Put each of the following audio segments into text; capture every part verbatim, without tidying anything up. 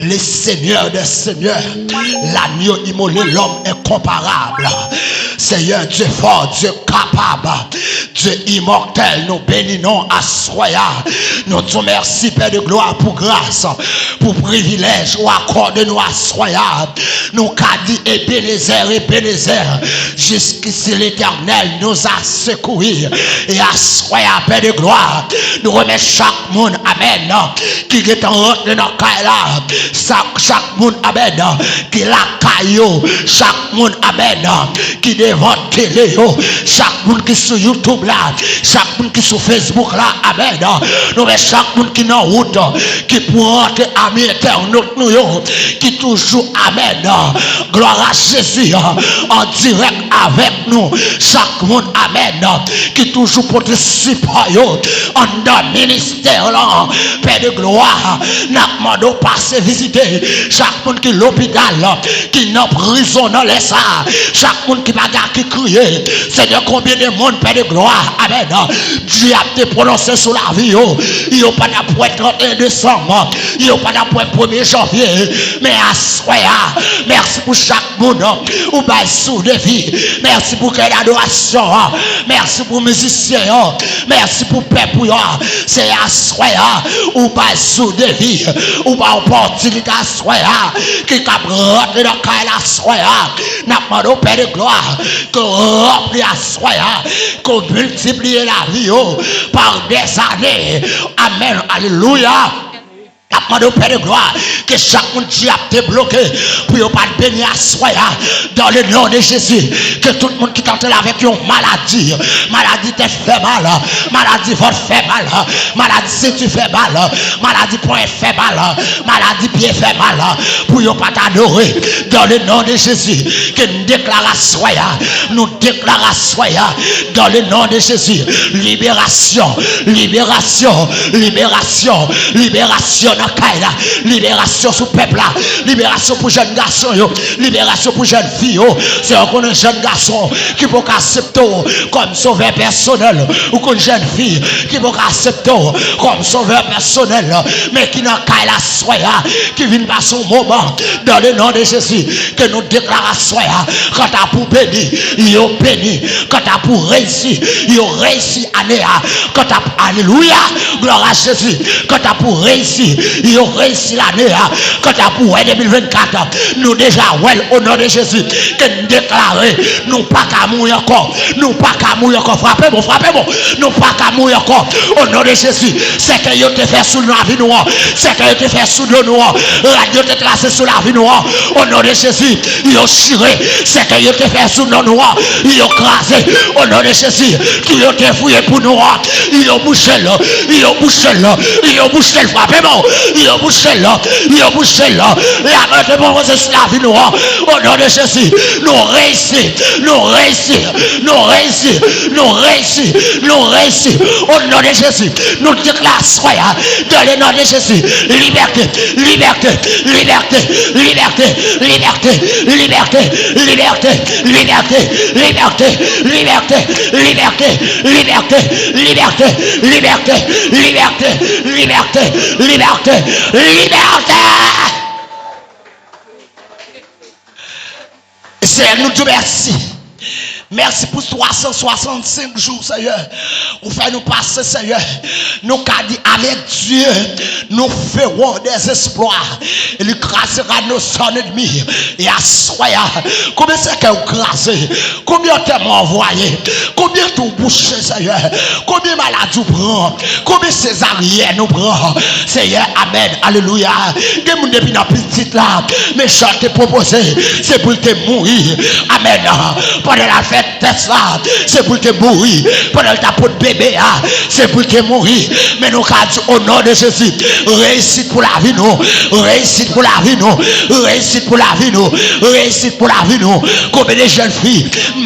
Le Seigneur des Seigneurs, l'agneau immolé, l'homme incomparable. Seyè, Dye fò, Dye kapab, Dye imòtèl, nou beni non aswè a. Nou di w mèsi, Pè de glwa, pou gras, pou privilèj ou akòde nou aswè a. Nou ka di, Ebenezè, Ebenezè, jusqu'ici l'Éternel nous a secourus. E aswè a, Pè de glwa, nou remèt chak moun, amèn, ki gentan rantre nan kay la, sa, chak moun, amèn, ki lakay yo, chak moun, amèn, ki devan tele yo, chak moun ki sou YouTube la, chak moun ki sou Facebook la, amèn. Nou wè chak moun ki nan wout, ki pou rantre, ami entènot nou yo, ki toujou, amèn. Glwa a Jezi, an dirèk avèk nou, chak moun, amèn, ki toujou pote sipò yo anndan ministè la, Pè de glwa, n ap mande w pase vizite chak moun ki lopital, ki nan prizon nan lè sa, chak moun ki pa gen ki kriye. Senyè, konbyen de moun, Pè de glwa, amèn, dyab te pwononse sou lavi yo, yo pa t ap wè trannteyen desanm, yo pa t ap wè premye janvye, men aswè a, mèsi pou chak moun ou bay souf de vi. Mèsi pou kè dadorasyon an. Mèsi pou mizisyen yo. Mèsi pou pèp ou yo. Se aswè a ou bay souf de vi. Ou bay opòtinite aswè a ki kab rantre nan kay la aswè a. N ap mande w, Pè de glwa, ke w ranpli aswè a, ke w miltipliye lavi yo pa dèzane. Amèn. Alelouya. N ap mande w, Pè de glwa, ke chak moun dyab te bloke pou yo pa t beni aswè a, dans le nom de Jésus, ke tout moun ki t antre la avèk yon maladi, maladi tèt fè mal, maladi vant fè mal, maladi senti fè mal, maladi pwen fè mal, maladi pye fè mal, pou yo pa t adore, dans le nom de Jésus, ke n deklare aswè a, nou deklare aswè a, dans le nom de Jésus, liberasyon, liberasyon, liberasyon, liberasyon nan kay la, liberasyon sou pèp la, liberasyon pou jèn gason yo, liberasyon pou jèn fi yo. Se yo konnen jèn gason ki poko aksepte w kòm sovè pèsonèl, ou konn jèn fi ki poko aksepte w kòm sovè pèsonèl, men ki nan kay la aswè a, ki vin pase yon moman, dans le nom de Jésus, ke nou deklare aswè a, kanta pou beni, yo beni, kanta pou reyisi, yo reyisi ane a, kanta, alelouya, glwa a Jezi, kanta pou reyisi, yo reyisi lane a, kanta pou wè de mil vennkat, nou deja wè l o non de Jezi, ke n deklare, nou pa ka mouri ankò, nou pa ka mouri ankò, frape bon, frape bon, nou pa ka mouri ankò, o non de Jezi, sèkèy yo te fè sou lavi nou an, sèkèy yo te fè sou do nou an, rad yo te trase sou lavi nou an, o non de Jezi, yo chire, sèkèy yo te fè sou non nou an, yo kraze, o non de Jezi, twou yo te fouye pou nou an, yo bouche l, yo bouche l, yo bouche l, frape bon, yo bouche l, yo bouche l, lamen te pwopoze sou lavi nou an, o non de Jezi, nou reyisi, nou reyisi, nou reyisi, nou reyisi, nou reyisi, o non de Jezi, nou deklare aswè a, dans le nom de Jésus, liberté, liberté, liberté, liberté. Senyè, nou di w mèsi. Mèsi pou twa san swasannsenk jou, Senyè. Ou fè nou pase, Senyè. Nou ka di, avec Dieu, nous ferons des exploits. Il crasera nos ennemis. E aswè a, konbyen sèkèy ou kraze? Konbyen antèman ou anvwaye? Konbyen twou ou bouche, Senyè? Konbyen maladi ou pran? Konbyen sezaryèn ou pran? Senyè, amèn, alelouya. Gen moun depi nan pitit la, mechan te pwopoze, se pou l te mouri. Amèn. Pandan l ap fè tès la, se pou l te mouri. Pandan l t ap pot bebe a, se pou l te mouri. Men nou ka di, o non de Jezi, reyisit pou lavi nou, reyisit pou lavi nou, reyisit pou lavi nou, reyisit pou lavi nou. Konbyen de jèn fi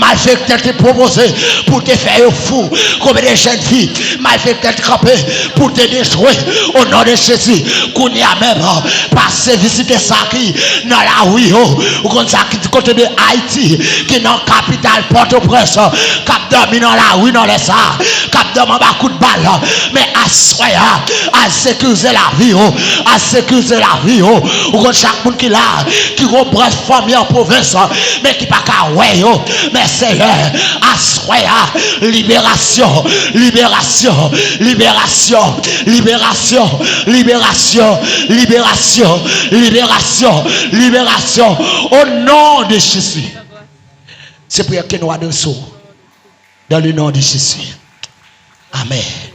malfektè te pwopoze pou te fè yo fou? Konbyen de jèn fi malfektè te kanpe pou te dechwe? O non de Jezi, kounye a menm, pase vizite sa ki nan lari yo. Ou konn sa ki di kote de Ayiti, ki nan kapital Pò Pòtoprens k ap dòmi nan lari nan lè sa a, k ap dòmi anba kout bal. Men aswè a, al sekirize lavi w, al sekirize lavi w. Ou konn chak moun ki la, ki gon branch fanmi an pwovens, men ki pa ka wè yo. Men Seyè, aswè a, liberasyon, liberasyon, liberasyon, liberasyon, liberasyon, liberasyon, liberasyon, liberasyon, au nom de Jésus. Se priyè ke nou adrese w. Dans le nom de Jésus. Amen.